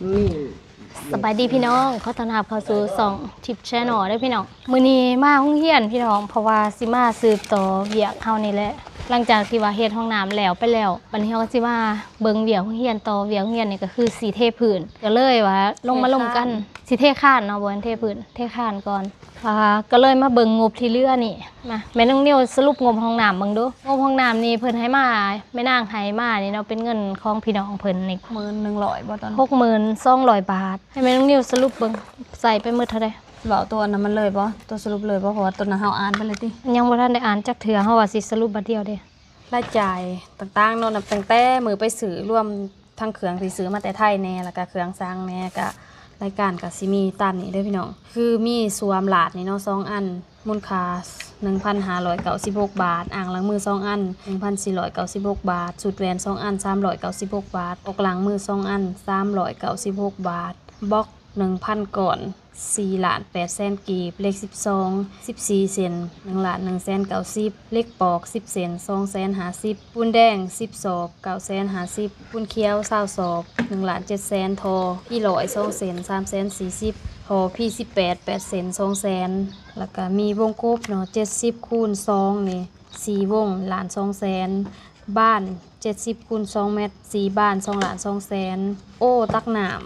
ສະບາຍດີພີ່ນ້ອງ ຂໍຕ້ອນຮັບເຂົ້າສູ່ຊ່ອງ Tip Channel ເດີພີ່ນ້ອງ. ມື້ນີ້ມາໂຮງຮຽນພີ່ນ້ອງ ເພາະວ່າຊິມາສືບຕໍ່ວຽກເຮົານີ້ແຫຼະ. ຫຼັງຈາກທີ່ວ່າເຮັດຫ້ອງນ້ຳແລ້ວໄປແລ້ວ ບັດນີ້ເຮົາກໍຊິມາເບິ່ງວຽກໂຮງຮຽນຕໍ່. ວຽກໂຮງຮຽນນີ້ກໍຄືຊິເທພື້ນ ກໍເລີຍວ່າລົງມາລົມກັນ ຊິເທຄານເນາະ ບໍ່ແມ່ນເທພື້ນ ເທຄານກ່ອນ. ອ່າ ກໍເລີຍມາເບິ່ງງົບທີ່ເຫຼືອນີ້. ມາ ແມ່ນ້ອງນິວສະຫຼຸບງົບຫ້ອງນ້ຳເບິ່ງດູ. ງົບຫ້ອງນ້ຳນີ້ເພິ່ນໃຫ້ມາ ແມ່ນາງໃຫ້ມານີ້ເນາະ ເປັນເງິນຂອງພີ່ນ້ອງເພິ່ນນີ້ ຫົກໝື່ນໜຶ່ງຮ້ອຍບໍ່ ຕອນ ຫົກໝື່ນສອງຮ້ອຍບາດ. ໃຫ້ແມ່ນ້ອງນິວສະຫຼຸບເບິ່ງ ໃຊ້ໄປໝົດເທົ່າໃດ? ເວົ້າຕົວນັ້ນມັນເລີຍບໍ່? ຕົວສະຫຼຸບເລີຍບໍ່? ເພາະວ່າຕົວນັ້ນເຮົາອ່ານໄປແລ້ວຕິ. ຍັງບໍ່ທັນໄດ້ອ່ານຈັກເທື່ອ ເຮົາວ່າຊິສະຫຼຸບບາດດຽວເດ້. ລາຍຈ່າຍຕ່າງໆເນາະ ນັບຕັ້ງແຕ່ມື້ໄປຊື້ ລວມທັງເຄື່ອງທີ່ຊື້ມາແຕ່ໄທແດ່ ແລ້ວກະເຄື່ອງສັງແດ່ ກະລາຍການກະຊິມີຕາມນີ້ເດີພີ່ນ້ອງ. ຄືມີຊວມລາດນີ້ເນາະ ສອງອັນ ມູນຄ່າໜຶ່ງພັນຫ້າຮ້ອຍເກົ້າສິບຫົກບາດ, ອ່າງລ້າງມືສອງອັນ ໜຶ່ງພັນສີ່ຮ້ອຍເກົ້າສິບຫົກບາດ, ຊຸດແວ່ນສອງອັນ ສາມຮ້ອຍເກົ້າສິບຫົກບາດ, ອອກລ້າງມືສອງອັນ ສາມຮ້ອຍເກົ້າສິບຫົກບາດ, ບລັອກໜຶ່ງພັນກ້ອນ ສີ່ລ້ານແປດແສນກີບ, ເຫຼັກສິບສອງ ສິບສີ່ເຊັນ ໜຶ່ງລ້ານໜຶ່ງແສນເກົ້າສິບ, ເຫຼັກປອກສິບເຊັນ ສອງແສນຫ້າສິບ, ປູນແດງສິບສອບ ເກົ້າແສນຫ້າສິບ, ປູນຂຽວຊາວສອບ ໜຶ່ງລ້ານເຈັດແສນ, ທໍ່ພີຮ້ອຍ ສອງເຊັນ ສາມແສນສີ່ສິບ, ທໍ່ພີສິບແປດ ແປດເຊັນ ສອງແສນ, ແລ້ວກະມີວົງກົບເນາະ ເຈັດສິບຄູນສອງນີ້ ສີ່ວົງ ລ້ານສອງແສນ, ບານເຈັດສິບຄູນສອງແມັດ ສີ່ບານ ສອງລ້ານສອງແສນ, ໂອຕັກນ້ຳ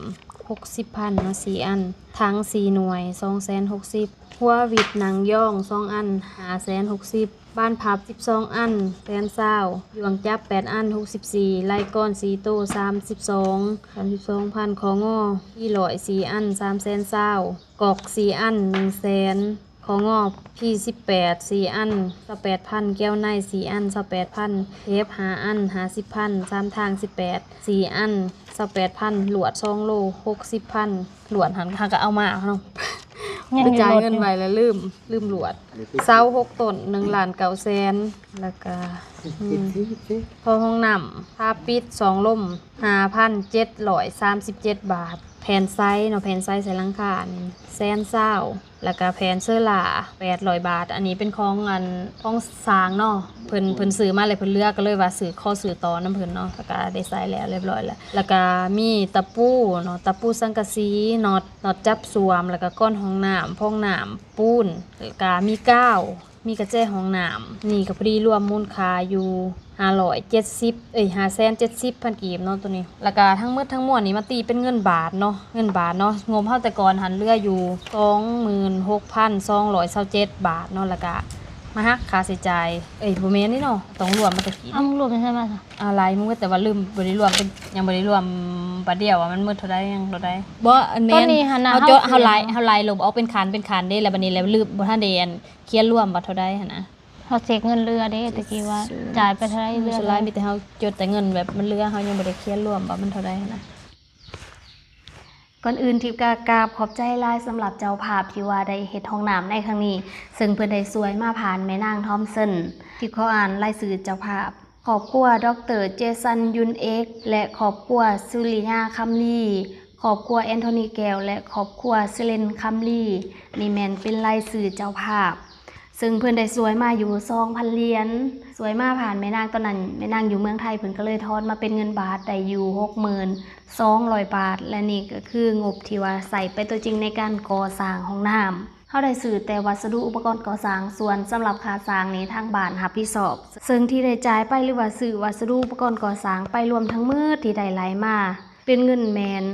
ຫົກສິບພັນເນາະ ສີ່ອັນ, ຖັງສີ່ໜ່ວຍ ສອງແສນຫົກສິບ, ຫົວຫວິດນັ່ງຢອງສອງອັນ ຫ້າແສນຫົກສິບ, ບານພັບສິບສອງອັນ ແສນຊາວ, ຢວງຈັບແປດອັນ ຫົກສິບສີ່, ໄລກອນສີ່ໂຕ ສາມສິບສອງ ສາມສິບສອງພັນ, ຂໍ້ງໍພີຮ້ອຍສີ່ອັນ ສາມແສນຊາວ, ກອກສີ່ອັນ ໜຶ່ງແສນ, ຂໍ້ງໍພີສິບແປດສີ່ອັນ ຊາວແປດພັນ, ແກ້ວໃນສີ່ອັນ ຊາວແປດພັນ, ເທບຫ້າອັນ ຫ້າສິບພັນ, ສາມທາງສິບແປດສີ່ອັນ ຊາວແປດພັນ, ລວດສອງໂລ ຫົກສິບພັນ. ລວດຫັ້ນເຮົາກໍເອົາມາເນາະ ໄປຈ່າຍເງິນໄວ້ແລ້ວລືມ ລືມລວດ. ເສົາຫົກຕົ້ນ ໜຶ່ງລ້ານເກົ້າແສນ, ແລ້ວກະ ທໍ່ຫ້ອງນ້ຳຝາປິດສອງລົມ ຫ້າພັນເຈັດຮ້ອຍສາມສິບເຈັດບາດ. ແຜ່ນໃສເນາະ ແຜ່ນໃສໃສ່ຫຼັງຄານີ້ແສນຊາວ, ແລ້ວກະແຜ່ນເຊີລາແປດຮ້ອຍບາດ. ອັນນີ້ເປັນຂອງ ອັນ ຂອງຊ່າງເນາະ ເພິ່ນ ເພິ່ນຊື້ມາແລ້ວເພິ່ນເຫຼືອ ກໍເລີຍວ່າຊື້ ຂໍຊື້ຕໍ່ນຳເພິ່ນເນາະ, ແລ້ວກະໄດ້ໃສ່ແລ້ວຮຽບຮ້ອຍແລ້ວ. ແລ້ວກະມີຕະປູເນາະ ຕະປູສັງກະສີ, ນັອດ ນັອດຈັບສ້ວມ, ແລ້ວກະກ້ອນຫ້ອງນ້ຳ, ຟອງນ້ຳ, ປູນ, ແລ້ວກະມີກາວ, ມີກະແຈຫ້ອງນ້ຳ. ນີ້ກໍພໍດີລວມມູນຄ່າຢູ່ຫ້າຮ້ອຍເຈັດສິບ ເອີຍ ຫ້າແສນເຈັດສິບພັນກີບເນາະ ໂຕນີ້. ແລ້ວກະທັງໝົດທັງມວນນີ້ມາຕີເປັນເງິນບາດເນາະ ເງິນບາດເນາະ ງົບເຮົາແຕ່ກ່ອນຫັ້ນເຫຼືອຢູ່ສອງໝື່ນຫົກພັນສອງຮ້ອຍຊາວເຈັດບາດເນາະ, ແລ້ວກະມາຫັກຄ່າໃຊ້ຈ່າຍ ເອີຍ ບໍ່ແມ່ນນີ້ເນາະ ຕ້ອງລວມມາແຕ່ກີ້. ເອົາ ລວມໃສ່ມາຊະ? ອາ ຫຼາຍມື້ ແຕ່ວ່າລືມ ບໍ່ໄດ້ລວມເປັນ ຍັງບໍ່ໄດ້ລວມບາດດຽວວ່າມັນໝົດເທົ່າໃດ ຫຍັງເທົ່າໃດ. ບໍ່ ອັນແມ່ນ ຕອນນີ້ຫັ້ນນະ ເຮົາຈົດ ເຮົາໄລ່ ເຮົາໄລ່ລົງອອກເປັນຂັ້ນ ເປັນຂັ້ນເດ້ ແລ້ວບັດນີ້ແລ້ວລືມ ບໍ່ທັນໄດ້ ອັນ ຂຽນລວມວ່າເທົ່າໃດຫັ້ນນະ. ເຮົາເຊັກເງິນເຫຼືອເດ້ ແຕ່ກີ້ວ່າຈ່າຍໄປເທົ່າໃດ ເຫຼືອເທົ່າໃດ. ສ່ວນຫຼາຍມີແຕ່ເຮົາຈົດແຕ່ເງິນແບບມັນເຫຼືອ ເຮົາຍັງບໍ່ໄດ້ຂຽນລວມວ່າມັນເທົ່າໃດຫັ້ນນະ. ກ່ອນອື່ນ ທິບກະກາບຂອບໃຈຫຼາຍສຳລັບເຈົ້າພາບທີ່ວ່າໄດ້ເຮັດຫ້ອງນ້ຳໃນຄັ້ງນີ້ ເຊິ່ງເພິ່ນໄດ້ຊ່ວຍມາຜ່ານແມ່ນາງທອມສັນ. ທິບຂໍອ່ານລາຍຊື່ເຈົ້າພາບ: ຄອບຄົວ ດຣ ເຈສັນ ຍຸນເອກ ແລະ ຄອບຄົວ ສຸລິຍາ ຄຳລີ, ຄອບຄົວ ແອນໂທນີ ແກ້ວ ແລະ ຄອບຄົວ ເຊເລນ ຄຳລີ. ນີ້ແມ່ນເປັນລາຍຊື່ເຈົ້າພາບ ເຊິ່ງເພິ່ນໄດ້ຊ່ວຍມາຢູ່ສອງພັນຫຼຽນ ຊ່ວຍມາຜ່ານແມ່ນາງ. ຕອນນັ້ນແມ່ນາງຢູ່ເມືອງໄທ ເພິ່ນກໍເລີຍທອນມາເປັນເງິນບາດໄດ້ຢູ່ຫົກໝື່ນສອງຮ້ອຍບາດ ແລະ ນີ້ກໍຄືງົບທີ່ວ່າໃຊ້ໄປຕົວຈິງໃນການກໍ່ສ້າງຫ້ອງນ້ຳ. ເຮົາໄດ້ຊື້ແຕ່ວັດສະດຸອຸປະກອນກໍ່ສ້າງ, ສ່ວນສຳລັບຄ່າສ້າງນີ້ທາງບ້ານຮັບຜິດຊອບ, ເຊິ່ງທີ່ໄດ້ຈ່າຍໄປ ຫຼືວ່າຊື້ວັດສະດຸອຸປະກອນກໍ່ສ້າງໄປ ລວມທັງໝົດທີ່ໄດ້ໄລ່ມາ ເປັນເງິນແມ່ນ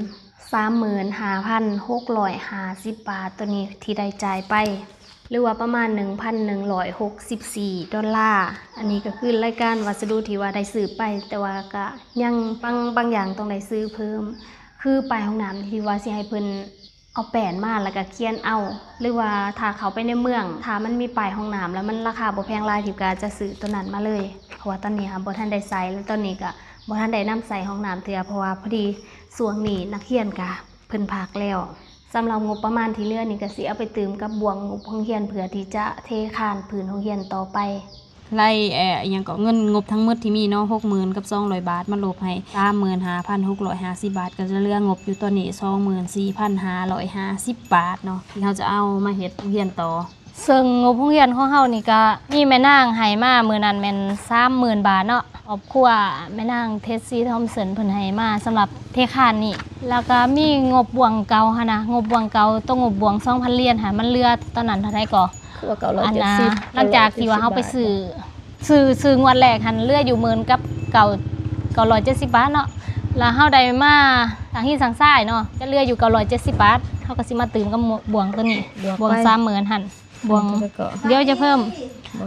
ສາມໝື່ນຫ້າພັນຫົກຮ້ອຍຫ້າສິບບາດ ໂຕນີ້ທີ່ໄດ້ຈ່າຍໄປ ຫຼືວ່າປະມານໜຶ່ງພັນໜຶ່ງຮ້ອຍຫົກສິບສີ່ດອນລາ. ອັນນີ້ກໍຄືລາຍການວັດສະດຸທີ່ວ່າໄດ້ຊື້ໄປ, ແຕ່ວ່າກໍຍັງບາງ ບາງຢ່າງຕ້ອງໄດ້ຊື້ເພີ່ມ ຄືປ້າຍຫ້ອງນ້ຳທີ່ວ່າຊິໃຫ້ເພິ່ນເອົາແປ້ນມາ ແລ້ວກໍຂຽນເອົາ ຫຼືວ່າຖ້າເຂົ້າໄປໃນເມືອງ ຖ້າມັນມີປ້າຍຫ້ອງນ້ຳແລ້ວ ມັນລາຄາບໍ່ແພງຫຼາຍ ທິບກໍອາດຈະຊື້ໂຕນັ້ນມາເລີຍ ເພາະວ່າຕອນນີ້ຫາບໍ່ທັນໄດ້ໃຊ້ ແລະ ຕອນນີ້ກໍບໍ່ທັນໄດ້ນຳໃຊ້ຫ້ອງນ້ຳເທື່ອ ເພາະວ່າພໍດີ ຊ່ວງນີ້ນັກຮຽນກະເພິ່ນພັກແລ້ວ. ສຳລັບງົບປະມານທີ່ເຫຼືອນີ້ກະຊິເອົາໄປຕື່ມກັບບ່ວງງົບໂຮງຮຽນ ເພື່ອທີ່ຈະເທຄານພື້ນໂຮງຮຽນຕໍ່ໄປ. ລາຍ ເອີ ອີ່ຫຍັງເກາະ ເງິນງົບທັງໝົດທີ່ມີເນາະ ຫົກໝື່ນກັບສອງຮ້ອຍບາດ ມາລົບໃຫ້ສາມໝື່ນຫ້າພັນຫົກຮ້ອຍຫ້າສິບບາດ ກໍຈະເຫຼືອງົບຢູ່ຕອນນີ້ສອງໝື່ນສີ່ພັນຫ້າຮ້ອຍຫ້າສິບບາດເນາະ ທີ່ເຮົາຈະເອົາມາເຮັດໂຮງຮຽນຕໍ່. ເຊິ່ງງົບໂຮງຮຽນຂອງເຮົານີ້ກະມີແມ່ນາງໃຫ້ມາມື້ນັ້ນແມ່ນສາມໝື່ນບາດເນາະ. ຄອບຄົວແມ່ນາງ ເທດຊີ ທອມສັນ ເພິ່ນໃຫ້ມາສຳລັບເທຄານນີ້ ແລ້ວກະມີງົບບ່ວງເກົ່າຫັ້ນນະ, ງົບບ່ວງເກົ່າ ໂຕງົບບ່ວງສອງພັນຫຼຽນຫັ້ນ ມັນເຫຼືອຕອນນັ້ນເທົ່າໃດກໍ? ຄືວ່າເກົ້າຮ້ອຍເຈັດສິບ ຫຼັງຈາກທີ່ວ່າເຮົາໄປຊື້ ຊື້ ຊື້ງວດແລກຫັ້ນເຫຼືອຢູ່ໝື່ນກັບເກົ້າ ເກົ້າຮ້ອຍເຈັດສິບບາດເນາະ, ແລ້ວເຮົາໄດ້ມາສ້າງຫີນສ້າງຊາຍເນາະ ຈະເຫຼືອຢູ່ເກົ້າຮ້ອຍເຈັດສິບບາດ, ເຮົາກໍຊິມາຕື່ມກັບບ່ວງໂຕນີ້ ບວກ ບວກສາມໝື່ນຫັ້ນ ບວກ ດຽວຈະເພີ່ມ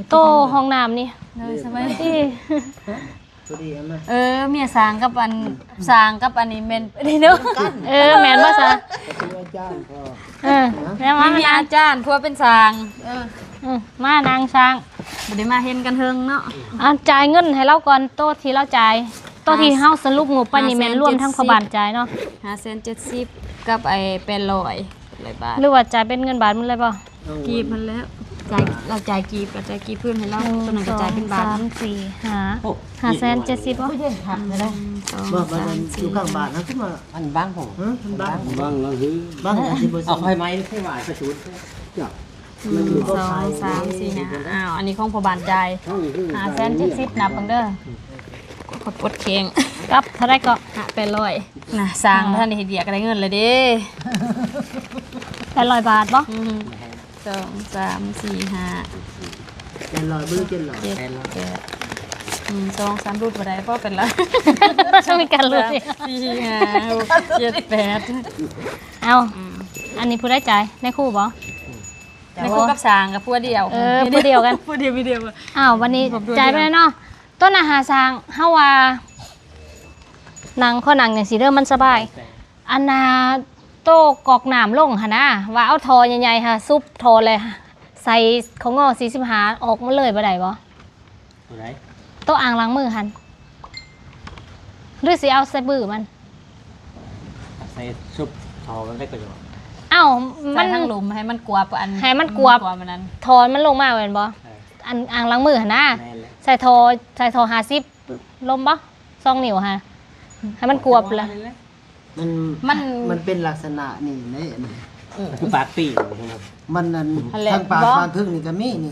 ໂຕຫ້ອງນ້ຳນີ້ ໂດຍ ສະບາຍດີ ພໍດີເອົາມາ ເອີ ເມຍສ້າງກັບອັນ ສ້າງກັບອັນນີ້ແມ່ນ ນີ້ເນາະ ເອີ ແມ່ນບໍ່ຊະ? ເອີ ແລ້ວມາ ມີອາຈານ ຜົວເປັນຊ່າງ ເອີ ມານາງຊ່າງ ບໍ່ໄດ້ມາເຫັນກັນເຖິງເນາະ. ອ່າ ຈ່າຍເງິນໃຫ້ລາວກ່ອນ ໂຕທີ່ລາວຈ່າຍ ໂຕທີ່ເຮົາສະຫຼຸບງົບໄປນີ້ແມ່ນລວມທັງພໍ່ບ້ານຈ່າຍເນາະ ຫ້າແສນເຈັດສິບ ກັບໄອ້ແປດຮ້ອຍ ຮ້ອຍບາດ ຫຼືວ່າຈ່າຍເປັນເງິນບາດໝົດເລີຍບໍ່? ກີບຫັ້ນແຫຼະ ຈ່າຍ ລາວຈ່າຍກີບ ກໍຈ່າຍກີບຄືນໃຫ້ລາວ ໂຕນັ້ນກໍຈ່າຍເປັນບາດ ສອງ ສາມ ສີ່ ຫ້າ ຫ້າແສນເຈັດສິບບໍ່? ບໍ່ ມັນຢູ່ຂ້າງບ້ານນະ ຄືວ່າ ອັນບາງຫົງ ເອີ ມັນບາງ ບາງລະຫື ບາງ ເອົາໄຟໄໝ້ໄປຫວາຍປະຈູດ ໜຶ່ງ ສອງ ສາມ ສີ່ ຫ້າ ອ້າວ ອັນນີ້ຂອງພໍ່ບ້ານຈ່າຍ ຫ້າແສນເຈັດສິບ ນັບເບິ່ງເດີ ກວດແຂ້ງ ກັບເທົ່າໃດເກາະ? ຫ້າ ແປດຮ້ອຍ ນະ ສ້າງບໍ່ທັນໄດ້ເຮັດວຽກກໍໄດ້ເງິນແລ້ວເດ້ ແປດຮ້ອຍບາດບໍ່? ອື ສອງ ສາມ ສີ່ ຫ້າ ແປດຮ້ອຍ ເບິ່ງ ເຈັດຮ້ອຍ ເຈັດ ແປດ ໜຶ່ງ ສອງ ສາມ ຫຼຸດບໍ່ໄດ້ ພໍເປັນລະ ມີການຫຼຸດ ສາມ ສີ່ ຫ້າ ຫົກ ເຈັດ ແປດ ເອົາ ອັນນີ້ຜູ້ໃດຈ່າຍ? ນາຍຄູບໍ່? ນາຍຄູກັບຊ່າງກໍຜົວດຽວ ເອີ ຜົວດຽວກັນ ຜົວດຽວ ເມຍດຽວ ອ້າວ ບັດນີ້ຈ່າຍໄປແລ້ວເນາະ ໂຕນັ້ນຫາຊ່າງ ເຮົາວ່າ ນັ່ງ ຂໍນັ່ງຈັ່ງຊີ້ເດີ ມັນສະບາຍ ອັນນ່າ ໂຕກອກນ້ຳລົງຫັ້ນນະ ວ່າເອົາທໍ່ໃຫຍ່ໆຫາ ສູບທໍ່ແລ້ວໃສ່ຂະງໍສີ່ສິບຫ້າອອກມາເລີຍບໍ່ໄດ້ບໍ່? ໂຕໃດ? ໂຕອ່າງລ້າງມືຫັ້ນ ຫຼືຊິເອົາໃສ່ບືມັນ? ໃສ່ສູບທໍ່ມັນໄດ້ກໍຢູ່ ເອົ້າ ມັນ ໃສ່ທາງລຸ່ມໃຫ້ມັນກວບອັນ ໃຫ້ມັນກວບ ກວບອັນນັ້ນ ທໍ່ມັນລົງມາແມ່ນບໍ່? ເອີ ອັນອ່າງລ້າງມືຫັ້ນນະ ແມ່ນແຫຼະ ໃສ່ທໍ່ ໃສ່ທໍ່ຫ້າສິບລົມບໍ່? ສອງນິ້ວຫາ ໃຫ້ມັນກວບລະ ມັນ ມັນ ມັນເປັນລັກສະນະນີ້ແຫຼະ ເອີ ຄືປາກປີ ມັນນັ້ນ ຫັ້ນແຫຼະ ທາງປາກ ບໍ່ ປາກເທິງນີ້ກໍມີນີ້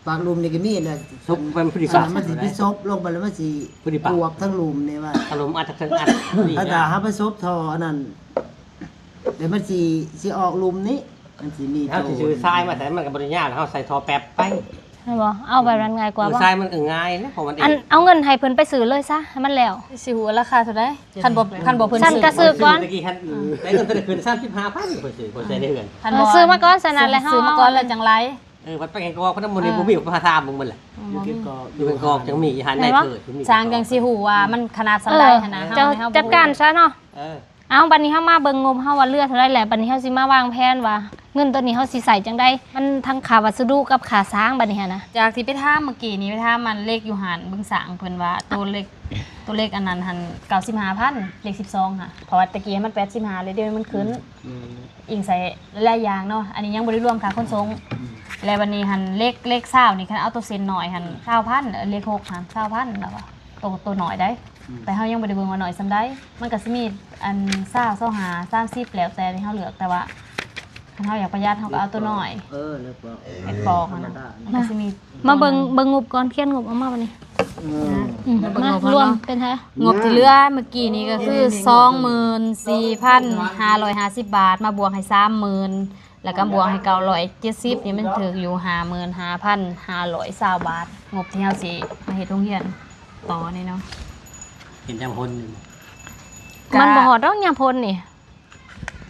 ປາກລຸ່ມນີ້ກໍມີແຫຼະ ສົບໄປມັນພໍດີປາກ ມັນຊິໄປສົບລົງໄປແລ້ວມັນຊິພໍດີປາກ ກວບທາງລຸ່ມນີ້ວ່າ ອາລົມອັດທາງເທິງອັດ ອັນຖ້າເຮົາໄປສົບທໍ່ອັນນັ້ນ ແລ້ວມັນຊິ ຊິອອກລຸ່ມນີ້ ມັນຊິມີ ເຮົາຊິຊື້ຊາຍມາໃສ່ ມັນກໍບໍ່ໄດ້ຍາກ ເຮົາໃສ່ທໍ່ແປັບໄປ ແມ່ນບໍ່? ເອົາແບບນັ້ນງ່າຍກວ່າບໍ່? ເອີ ຊາຍມັນກໍງ່າຍແຫຼະ ຂອງມັນເອງ ອັນ ເອົາເງິນໃຫ້ເພິ່ນໄປຊື້ເລີຍຊະ ໃຫ້ມັນແລ້ວ ຊິຮູ້ລາຄາເທົ່າໃດ? ຄັນບໍ່ ຄັນບໍ່ເພິ່ນ ຊັ້ນກໍຊື້ກ່ອນ ໄດ້ເງິນເທົ່າໃດຄືນ? ສາມສິບຫ້າພັນ ຂ້ອຍຊື້ ຂ້ອຍໃສ່ໃນເຮືອນ ຄັນ ເອີ ບໍ່ ຊື້ມາກ່ອນ ຊັ້ນນັ້ນແຫຼະ ເຮົາຊື້ມາກ່ອນແລ້ວຈັ່ງໄລ່ ເອີ ພັດໄປແກງກອກ ພັດນ້ຳມັນນີ້ ເອີ ບໍ່ມີ ພາຖາມເບິ່ງມັນແຫຼະ ຢູ່ແກງກອກ ຢູ່ແກງກອກຈັ່ງມີ ຢູ່ຫັ້ນ ແມ່ນບໍ່? ນາຍເຂີດ ຊ່າງຈັ່ງຊິຮູ້ວ່າມັນຂະໜາດສ່ຳໃດຫັ້ນນະ ເອີ ເຈົ້າຈັດການຊະເນາະ ເອີ ເອົາ ບັດນີ້ເຮົາມາເບິ່ງງົບເຮົາວ່າເຫຼືອເທົ່າໃດແລ້ວ ບັດນີ້ເຮົາຊິມາວາງແຜນວ່າເງິນໂຕນີ້ເຮົາຊິໃຊ້ຈັ່ງໃດ ມັນທັງຄ່າວັດສະດຸກັບຄ່າສ້າງບັດນີ້ຫັ້ນນະ ຈາກທີ່ໄປຖາມມື້ກີ້ນີ້ ໄປຖາມອັນເຫຼັກຢູ່ຮ້ານເບິ່ງຊ່າງເພິ່ນວ່າ ໂຕເຫຼັກ ໂຕເຫຼັກອັນນັ້ນຫັ້ນ ເກົ້າສິບຫ້າພັນ ເຫຼັກສິບສອງຫັ້ນ ເພາະວ່າແຕ່ກີ້ມັນແປດສິບຫ້າ ແລ້ວດຽວນີ້ມັນຂຶ້ນ ອືມ ອີງໃສ່ຫຼາຍໆຢ່າງເນາະ ອັນນີ້ຍັງບໍ່ໄດ້ລວມຄ່າຂົນສົ່ງ ອືມ ແລ້ວບັດນີ້ຫັ້ນ ເຫຼັກ ເຫຼັກຊາວນີ້ ຄັນເອົາໂຕເສັ້ນນ້ອຍຫັ້ນ ຊາວພັນ ເອີ ເຫຼັກຫົກຫັ້ນ ຊາວພັນ ແລ້ວກໍໂຕ ໂຕນ້ອຍໃດ ອືມ ແຕ່ເຮົາຍັງບໍ່ໄດ້ເບິ່ງວ່ານ້ອຍສ່ຳໃດ ມັນກໍຊິມີອັນ ຊາວ ຊາວຫ້າ ສາມສິບ ແລ້ວແຕ່ທີ່ເຮົາເລືອກ ແຕ່ວ່າຄັນເຮົາຢາກປະຢັດ ເຮົາກໍເອົາໂຕນ້ອຍ ເອີ ເຫຼັກປອກ ເຫຼັກປອກ ທຳມະດາ ມັນກໍຊິມີ ມາເບິ່ງ ເບິ່ງງົບກ່ອນ ຂຽນງົບອອກມາບັດນີ້ ອືມ ອືມ ມາເບິ່ງງົບ ມາລວມເນາະ ເປັນເທົ່າໃດ? ງົບທີ່ເຫຼືອມື້ກີ້ນີ້ກໍຄື ສອງໝື່ນສີ່ພັນຫ້າຮ້ອຍຫ້າສິບບາດ ມາບວກໃຫ້ສາມໝື່ນ ແລ້ວກໍບວກໃຫ້ເກົ້າຮ້ອຍເຈັດສິບ ນີ້ມັນຖືກຢູ່ຫ້າໝື່ນຫ້າພັນຫ້າຮ້ອຍຊາວບາດ ງົບທີ່ເຮົາຊິມາເຮັດໂຮງຮຽນຕໍ່ນີ້ເນາະ ເຫັນຍາມຝົນນີ້ ມັນບໍ່ຮອດດອກຍາມຝົນນີ້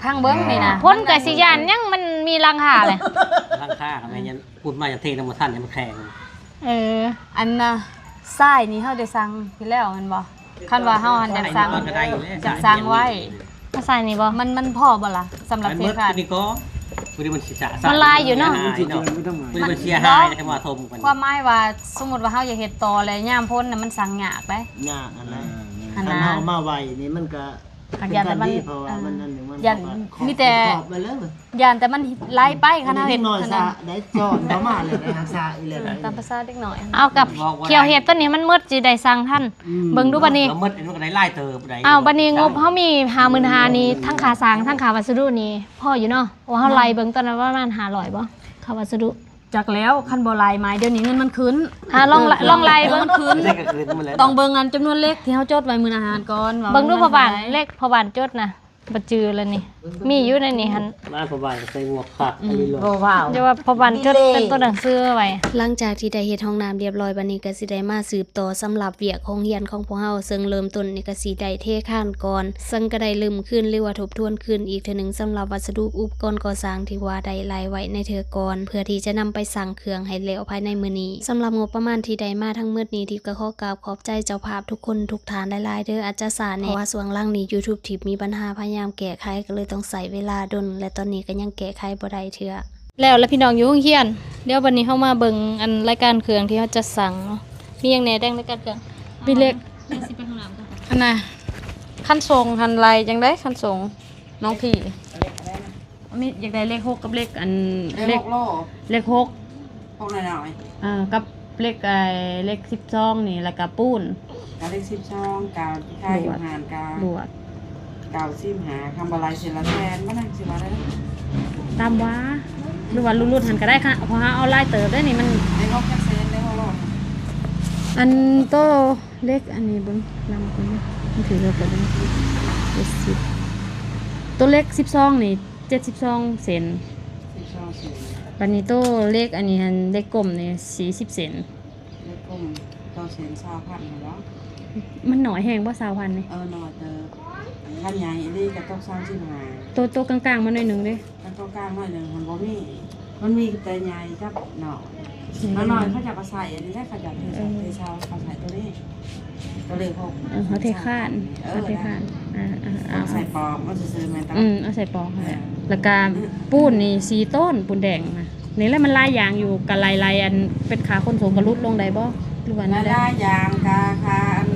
ທາງເບິ່ງນີ້ນະ ຝົນກໍຊິຢ້ານຫຍັງ ມັນມີຫຼັງຄາແຫຼະ ຫຼັງຄາກໍແມ່ນ ພຸ້ນມາຈະເທນຳບໍ່ທັນ ມັນແຂງ ເອີ ອັນນ່າ ຊາຍນີ້ເຮົາໄດ້ສັ່ງຢູ່ແລ້ວແມ່ນບໍ່? ຄັນວ່າເຮົາຫັ້ນຢາກສັ່ງ ຢາກສັ່ງໄວ້ ມາໃສ່ນີ້ບໍ່? ມັນ ມັນພໍບໍ່ລະ? ສຳລັບເທຄານ ນີ້ກໍ ມັນຫຼາຍຢູ່ເນາະ ມັນເສຍຫາຍ ຄວາມໝາຍວ່າ ສົມມຸດວ່າເຮົາຢາກເຮັດຕໍ່ແລ້ວຍາມຝົນນະ ມັນສັ່ງຍາກເດ້ ຍາກຫັ້ນນະ ຄັນເຮົາເອົາມາໄວ້ນີ້ມັນກໍ ຫາກຢ້ານແຕ່ມັນ ເພາະວ່າມັນອັນໜຶ່ງ ມັນ ຢ້ານ ມີແຕ່ ຢ້ານແຕ່ມັນໄຫຼໄປ ຄັນເຮົາເຮັດ ເດັກນ້ອຍສະໄດ້ ຈອນເຂົ້າມາແລ້ວໄດ້ຮັກສາອີກແລ້ວ ຕາມພາສາເດັກນ້ອຍ ເອົາກັບ ຂ້ຽວເຫັດຕົວນີ້ມັນໝົດ ຊິໄດ້ສັ່ງທັນ ອືມ ເບິ່ງດູບັດນີ້ ກໍໝົດ ມັນກໍໄດ້ຫຼາຍເຕີບໄດ໋ ເອົາ ບັດນີ້ງົບເຮົາມີຫ້າໝື່ນຫ້ານີ້ ທັງຄ່າສ້າງ ທັງຄ່າວັດສະດຸນີ້ ພໍຢູ່ເນາະ ວ່າເຮົາໄລ່ເບິ່ງຕອນນັ້ນປະມານຫ້າຮ້ອຍບໍ່ ຄ່າວັດສະດຸ ຈັກແລ້ວ ຄັນບໍ່ໄລ່ໄມ້ ດຽວນີ້ເງິນມັນຂຶ້ນ. ອ່າ ລອງ ເອີ ລອງໄລ່ເບິ່ງ ມັນຂຶ້ນ. ໄດ້ກໍຄືນໝົດແລ້ວ. ຕ້ອງເບິ່ງອັນຈຳນວນເຫຼັກທີ່ເຮົາຈົດໄວ້ມື້ນະຫານກ່ອນ ວ່າ ເບິ່ງດູພໍ່ບ້ານ ເຫຼັກພໍ່ບ້ານຈົດນະ ບໍ່ຈື່ແລ້ວນີ້ ມີຢູ່ໃນນີ້ຫັ້ນ. ມາພໍ່ບ້ານກໍໃສ່ໝວກຄັກ ອືມ ອີ່ຫຼີເນາະ ບໍ່ເວົ້າ ແຕ່ວ່າພໍ່ບ້ານຈົດເປັນຕົວໜັງສືໄວ້. ຫຼັງຈາກທີ່ໄດ້ເຮັດຫ້ອງນ້ຳລຽບຮ້ອຍ ບັດນີ້ກໍຊິໄດ້ມາສືບຕໍ່ສຳລັບວຽກໂຮງຮຽນຂອງພວກເຮົາ, ເຊິ່ງເລີ່ມຕົ້ນນີ້ກໍຊິໄດ້ເທຄານກ່ອນ, ເຊິ່ງກໍໄດ້ເລີ່ມຄືນ ຫຼືວ່າທົບທວນຄືນອີກເທື່ອໜຶ່ງ ສຳລັບວັດສະດຸອຸປະກອນກໍ່ສ້າງທີ່ວ່າໄດ້ໄລ່ໄວ້ໃນເທື່ອກ່ອນ ເພື່ອທີ່ຈະນຳໄປສ້າງ ເຄື່ອງໃຫ້ແລ້ວພາຍໃນມື້ນີ້. ສຳລັບງົບປະມານທີ່ໄດ້ມາທັງໝົດນີ້ ທິບກໍຂໍກາບຂອບໃຈເຈົ້າພາບທຸກຄົນທຸກທ່ານຫຼາຍໆເດີ້. ອາດຈະຊ້າແດ່ ເພາະວ່າຊ່ວງຫຼັງນີ້ YouTube ທິບມີບັນຫາ ພະຍາຍາມແກ້ໄຂ ກໍເລີຍຕ້ອງໃຊ້ເວລາດົນ ແລະ ຕອນນີ້ກໍຍັງແກ້ໄຂບໍ່ໄດ້ເທື່ອ. ແລ້ວລະພີ່ນ້ອງ ຢູ່ໂຮງຮຽນ. ດຽວບັດນີ້ເຮົາມາເບິ່ງອັນລາຍການເຄື່ອງທີ່ເຮົາຈັດສັງເນາະ. ມີຫຍັງແດ່ແດງລາຍການເຄື່ອງ? ມີເຫຼັກ ຊິໄປຫ້ອງນ້ຳກ່ອນ. ອັນນ່າ ຄັນສົ່ງຫັ້ນໄລ່ຈັ່ງໃດ ຄັນສົ່ງ ນ້ອງພີ່? ມີ ຢາກໄດ້ເຫຼັກຫົກກັບເຫຼັກອັນ ເຫຼັກຫົກໂລ ເຫຼັກຫົກ ພວກນ້ອຍໆ ເອີ ກັບເຫຼັກ ເອີ ເຫຼັກສິບສອງນີ້ ແລ້ວກະປູນ ກະເຫຼັກສິບສອງ ກະທີ່ຂາຍຢູ່ຮ້ານກະ ບວກ ເກົ້າສິບຫ້າ ຄຳວ່າໄລ່ເສັ້ນລະແສນບໍ່ນະ ຊິວ່າໄດ້ ຕາມວ່າ ຫຼືວ່າຫຼຸດໆຫັ້ນກະໄດ້ ເພາະເຮົາເອົາຫຼາຍເຕີບເດ້ນີ້ ມັນ ເຫຼັກຫົກຈັກແສນ ເຫຼັກຫົກໂລ ອັນໂຕເຫຼັກອັນນີ້ເບິ່ງ ລຳກ່ອນເນາະ ມັນຖືເລີກກວ່າເບິ່ງ ເຈັດສິບ ໂຕເຫຼັກສິບສອງນີ້ ເຈັດສິບສອງເຊັນ ສິບສອງເຊັນ. ບາດນີ້ໂຕເຫຼັກອັນນີ້ຫັ້ນ ເຫຼັກກົມນີ້ສີ່ສິບເຊັນ ເຫຼັກກົມຕໍ່ເຊັນຊາວພັນຫັ້ນເນາະ. ມັນໜ້ອຍແຮງບໍ່ ຊາວພັນນີ້? ເອີ ໜ້ອຍເຕີບ. ຄັນໃຫຍ່ອີ່ຫຼີກໍຕົກສາມສິບຫ້າ. ໂຕ ໂຕກາງໆມາໜ້ອຍໜຶ່ງເດ້. ໂຕກາງໜ້ອຍໜຶ່ງ ມັນບໍ່ມີ ມັນມີແຕ່ໃຫຍ່ກັບນ້ອຍ. ອືມ ນ້ອຍໆເຂົາເຈົ້າກໍໃສ່ອັນນີ້ແຫຼະ ເຂົາເຈົ້າເທ ເອີ ເທເຊົາ ເຂົາໃສ່ໂຕນີ້. ກໍເລີຍເຂົາ ເອີ ເຮົາເທຄານ ເອີ ເຮົາເທຄານ ເອົາໃສ່ປອກມັນຊື່ໆແມ່ນຕະ ອືມ ເອົາໃສ່ປອກຫັ້ນແຫຼະ. ແລ້ວກະປູນນີ້ສີ່ໂຕນ ປູນແດງນະ ນີ້ແຫຼະ ມັນຫຼາຍຢ່າງຢູ່ ກະໄລ່ໆ ອັນເປັນຄ່າຂົນສົ່ງກະຫຼຸດລົງໄດ້ບໍ່ ຫຼືວ່າແນວໃດ? ຫຼາຍໆຢ່າງ ກະຄ່າອັນ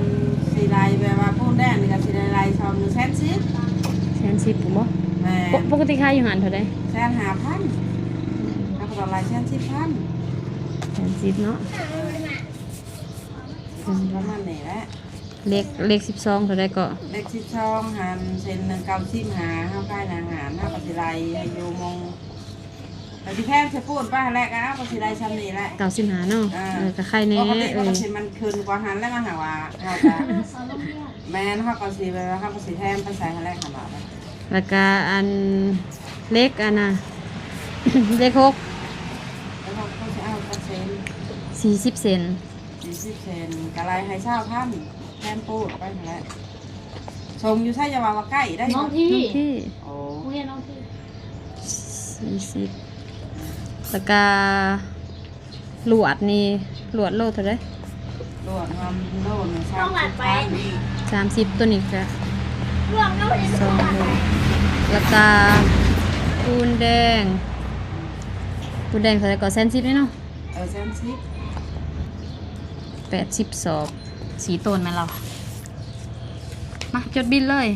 ຊິໄລ່ແບບວ່າປູນແດງນີ້ກະຊິໄດ້ໄລ່ຊ່ອງໜຶ່ງແສນສິບ ແສນສິບພຸ້ນບໍ່? ແມ່ນ ປົກກະຕິຂາຍຢູ່ຫັ້ນເທົ່າໃດ? ແສນຫ້າພັນ ເຮົາກໍຕ້ອງໄລ່ແສນສິບພັນ ແສນສິບເນາະ. ປະມານນີ້ແຫຼະ. ເຫຼັກ ເຫຼັກສິບສອງເທົ່າໃດເກາະ? ເຫຼັກສິບສອງຫັ້ນເຊັນໜຶ່ງເກົ້າສິບຫ້າ ເຮົາຂາຍໜ້າຮ້ານ ເຮົາກໍຊິໄລ່ໃຫ້ຢູ່ໝ່ອງ ກໍຊິແທນໃສ່ປູນໄປຫັ້ນແຫຼະ ກໍເອົາ ກໍຊິໄດ້ຊ່ຳນີ້ແຫຼະ ເກົ້າສິບຫ້າເນາະ. ເອີ ເອີ ກໍໄຄແດ່ ປົກກະຕິ ເອີ ມັນກໍຊິ ມັນຂຶ້ນກວ່າຫັ້ນແຫຼະ ມາຫາວ່າເຮົາກໍ ແມ່ນ ເຮົາກໍຊິແບບວ່າ ເຮົາກໍຊິແທນໄປໃສ່ຫັ້ນແຫຼະ ຄັນວ່າ ແລ້ວກະອັນເຫຼັກອັນນ່າ ເຫຼັກຫົກ ເຫຼັກຫົກເຂົາຊິເອົາຈັກເຊັນ? ສີ່ສິບເຊັນ ສີ່ສິບເຊັນ ກະໄລ່ໃຫ້ຊາວພັນ ແຖມປູນໄປຫັ້ນແຫຼະ. ສົ່ງຢູ່ໃສ ຢ່າວ່າ ວ່າໃກ້ໄດ້ ນ້ອງທີ່ ນ້ອງທີ່ ໂອ້ ໂຮງຮຽນນ້ອງທີ່ ສີ່ສິບ ແລ້ວກະລວດນີ້ ລວດໂລເທົ່າໃດ? ລວດຫັ້ນໂລໜຶ່ງສາມສິບ ສາມສິບ ໂຕນີ້ກະສອງໂລ ແລ້ວກະປູນແດງ ປູນແດງເທົ່າໃດເກາະ? ແສນສິບເດ້ເນາະ. ເອີ ແສນສິບ ແປດສິບສອບ ສີ່ໂຕນແມ່ນລະວະ. ມາ ຈົດບິນເລີຍ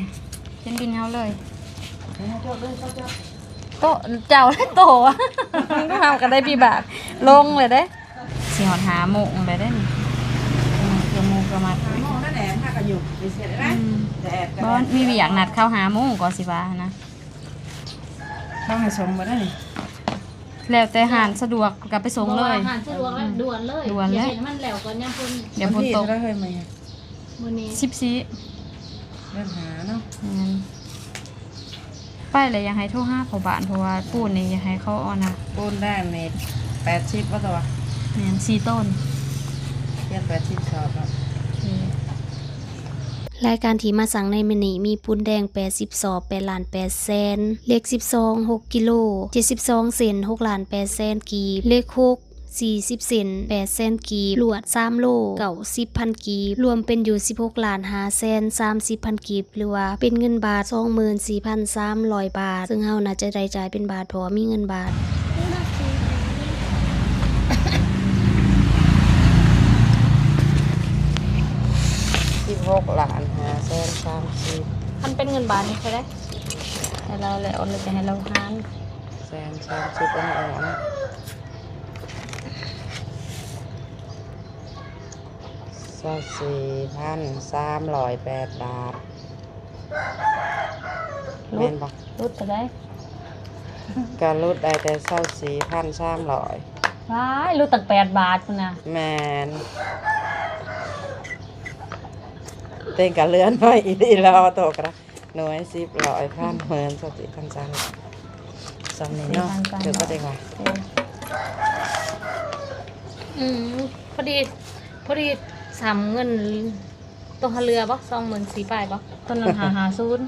ຂຽນບິນເຮົາເລີຍ ໃຫ້ເຮົາຈົດເລີຍ ເຈົ້າຈົດ ໂຕ ເຈົ້າ ໂຕ ເຮົາກໍໄດ້ພິບາກລົງເລີຍເດ້. ຊິຮອດຫ້າໂມງແລ້ວເດ້ນີ້ ເກືອບໂມງ ເກືອບມາ ຫ້າໂມງນັ້ນແຫຼະ ພາກັນຢູ່ໄປເສຍແລ້ວນະ ອືມ ຈະແອບກໍ ບໍ່ ໄດ້ ມີວຽກນັດເຂົາຫ້າໂມງກໍຊິວ່ານະ ເຂົາໃຫ້ສົ່ງບໍ່ໄດ້ນີ້ ແລ້ວແຕ່ຮ້ານສະດວກກໍໄປສົ່ງເລີຍ ບໍ່ວ່າຮ້ານສະດວກແລ້ວ ອືມ ດ່ວນເລີຍ ດ່ວນເລີຍ ຢາກເຮັດໃຫ້ມັນແລ້ວກ່ອນຍາມຝົນ ດຽວຝົນຕົກ ວັນທີເທົ່າໃດເຮີ້ຍ ມື້ນີ້? ມື້ນີ້ສິບສີ່ ເດືອນຫ້າເນາະ ແມ່ນ ໄປແລ້ວຢາກໃຫ້ໂທຫາພໍ່ບ້ານ ເພາະວ່າປູນນີ້ຢາກໃຫ້ເຂົາເອົານະ ປູນແດງນີ້ແປດສິບບໍ່ຕົວະ? ແມ່ນ ສີ່ໂຕນ ຂຽນແປດສິບສອບເນາະ ໂອເຄ. ລາຍການທີ່ມາສັ່ງໃນມື້ນີ້ມີປູນແດງແປດສິບສອບ ແປດລ້ານແປດແສນ, ເຫຼັກສິບສອງ ຫົກກິໂລ ເຈັດສິບສອງເຊັນ ຫົກລ້ານແປດແສນກີບ, ເຫຼັກຫົກ ສີ່ສິບເຊັນ ແປດແສນກີບ, ລວດສາມໂລ ເກົ້າສິບພັນກີບ, ລວມເປັນຢູ່ສິບຫົກລ້ານຫ້າແສນສາມສິບພັນກີບ ຫຼືວ່າເປັນເງິນບາດສອງໝື່ນສີ່ພັນສາມຮ້ອຍບາດ, ເຊິ່ງເຮົາໜ້າຈະໄດ້ຈ່າຍເປັນບາດ ເພາະວ່າມີເງິນບາດ. ສິບຫົກລ້ານຫ້າແສນສາມສິບ ຄັນເປັນເງິນບາດນີ້ເທົ່າໃດ? ໃຫ້ລາວແລ້ວ ແລ້ວຈະໃຫ້ລາວຫານ ແສນສາມສິບ ອັນນີ້ເອົາເນາະ ຊາວສີ່ພັນສາມຮ້ອຍແປດບາດ ຫຼຸດ ແມ່ນບໍ່? ຫຼຸດເທົ່າໃດ? ກະຫຼຸດໄດ້ແຕ່ຊາວສີ່ພັນສາມຮ້ອຍ ວ້າຍ ຫຼຸດຕັ້ງແປດບາດພຸ້ນນະ. ແມ່ນ ເຕັງກະເຫຼືອໜ້ອຍອີ່ຫຼີແລ້ວ ໂຕກະ ໜ່ວຍ ສິບ ຮ້ອຍ ພັນ ໝື່ນ ສອງ ສີ່ ພັນ ສາມ ສ່ຳນີ້ເນາະ ສີ່ພັນສາມ ຖືກບໍ່ເຕັງວ່າ? ເອີ ອືມ ພໍດີ ພໍດີສ່ຳເງິນ ໂຕເຮົາເຫຼືອບໍ່? ສອງໝື່ນສີ່ປາຍບໍ່? ໂຕນັ້ນ ຫ້າຫ້າສູນ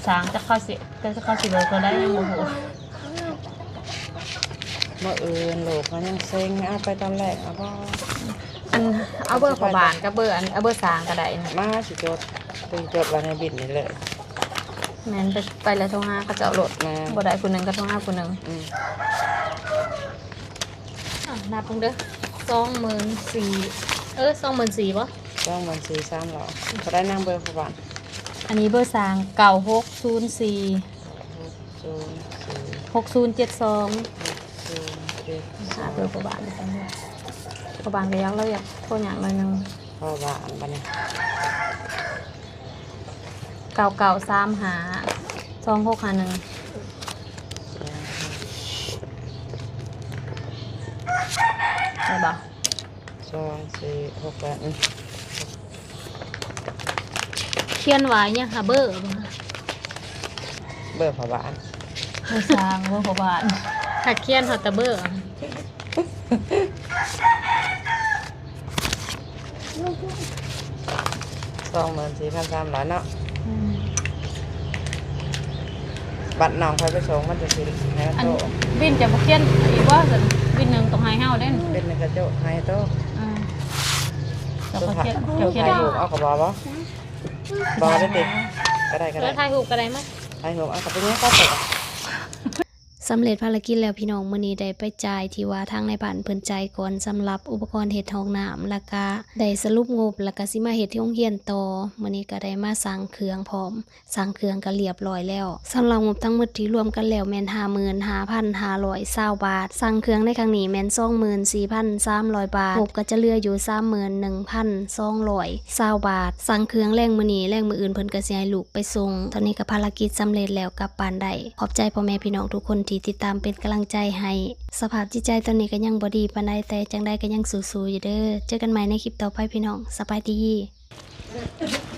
ສ້າງຈັກເຂົາຊິ ຈັກເຂົາຊິເບີເທົ່າໃດ ຍັງບໍ່ຮູ້. ມື້ອື່ນລູກເຮົາຍັງເຊັງ ເອົາໄປຕອນແລງເອົາບໍ່? ອັນ ເອົາເບີພໍ່ບ້ານກັບເບີອັນ ເອົາເບີສ້າງກະໄດ້ນະ. ມາ ຊິຈົດ ຊິຈົດໄວ້ໃນບິນນີ້ເລີຍ. ແມ່ນ ໄປ ໄປແລ້ວໂທຫາເຂົາເຈົ້າໂລດ. ແມ່ນ ບໍ່ໄດ້ຜູ້ໜຶ່ງກະໂທຫາຜູ້ໜຶ່ງ. ອືມ ອາ ນັບເບິ່ງເດີ ສອງໝື່ນສີ່ ເອີ ສອງໝື່ນສີ່ບໍ່? ສອງໝື່ນສີ່ສາມຮ້ອຍ. ເທົ່າໃດນາງ ເບີພໍ່ບ້ານ? ອັນນີ້ເບີສ້າງ ເກົ້າຫົກສູນສີ່ ຫົກສູນເຈັດສອງ ຫົກສູນເຈັດສອງ. ຫາເບີພໍ່ບ້ານ ພໍ່ບ້ານກະຢາກ ລາວຢາກໂທຍາກໜ້ອຍໜຶ່ງ. ພໍ່ບ້ານບາດນີ້ ເກົ້າເກົ້າສາມຫ້າ ສອງຫົກຫ້າໜຶ່ງ ໄດ້ບໍ່? ສອງ ສີ່ ຫົກ ແປດ ອືມ ຂຽນວ່າຫຍັງຫາ ເບີ ເບີພໍ່ບ້ານ ເບີສ້າງ ເບີພໍ່ບ້ານ ຖ້າຂຽນເຮົາແຕ່ເບີ. ສອງໝື່ນສີ່ພັນສາມຮ້ອຍເນາະ. ອືມ ບັດນ້ອງຂ້ອຍໄປສົ່ງ ມັນຈະຊິໃຫ້ ອັນ ໂຕ ບິນຈະບໍ່ຂຽນອີກບໍ່ຊັ້ນ? ບິນໜຶ່ງຕ້ອງໃຫ້ເຮົາເດ້ ບິນໜຶ່ງກະໂຈະໃຫ້ໂຕ. ອືມ ເຈົ້າຂຽນ ເຈົ້າຂຽນ ຖ່າຍຮູບເອົາກະບໍ່ ບໍ່ ບໍ່ໄດ້ຕິ ກະໄດ້ ກະໄດ້ ເອີ ຖ່າຍຮູບກະໄດ້ ມາ ຖ່າຍຮູບເອົາກະເປັນຫຍັງ ຕັດໄປ. ສຳເລັດພາລະກິດແລ້ວພີ່ນ້ອງ ມື້ນີ້ໄດ້ໄປຈ່າຍທີ່ວ່າທາງນາຍບ້ານເພິ່ນຈ່າຍກ່ອນ ສຳລັບອຸປະກອນເຮັດຫ້ອງນ້ຳ ແລ້ວກະໄດ້ສະຫຼຸບງົບ ແລ້ວກະຊິມາເຮັດທີ່ໂຮງຮຽນຕໍ່. ມື້ນີ້ກະໄດ້ມາສັ່ງເຄື່ອງພ້ອມ ສັ່ງເຄື່ອງກະລຽບຮ້ອຍແລ້ວ. ສຳລັບງົບທັງໝົດທີ່ລວມກັນແລ້ວແມ່ນ ຫ້າໝື່ນຫ້າພັນຫ້າຮ້ອຍຊາວບາດ. ສັ່ງເຄື່ອງໃນຄັ້ງນີ້ແມ່ນ ສອງໝື່ນສີ່ພັນສາມຮ້ອຍບາດ. ງົບກະຈະເຫຼືອຢູ່ ສາມໝື່ນໜຶ່ງພັນສອງຮ້ອຍຊາວບາດ. ສັ່ງເຄື່ອງແລງມື້ນີ້ ແລງມື້ອື່ນເພິ່ນກະຊິໃຫ້ລູກ ໄປສົ່ງ. ຕອນນີ້ກະພາລະກິດສຳເລັດແລ້ວ ກັບບ້ານໄດ້. ຂອບໃຈພໍ່ແມ່ພີ່ນ້ອງທຸກຄົນທີ່ຕິດຕາມເປັນກຳລັງໃຈໃຫ້. ສະພາບຈິດໃຈຕອນນີ້ກະຍັງບໍ່ດີປານໃດ ແຕ່ຈັ່ງໃດກະຍັງສູ້ໆຢູ່ເດີ. ເຈີກັນໃໝ່ໃນຄລິບຕໍ່ໄປພີ່ນ້ອງ. ສະບາຍດີ.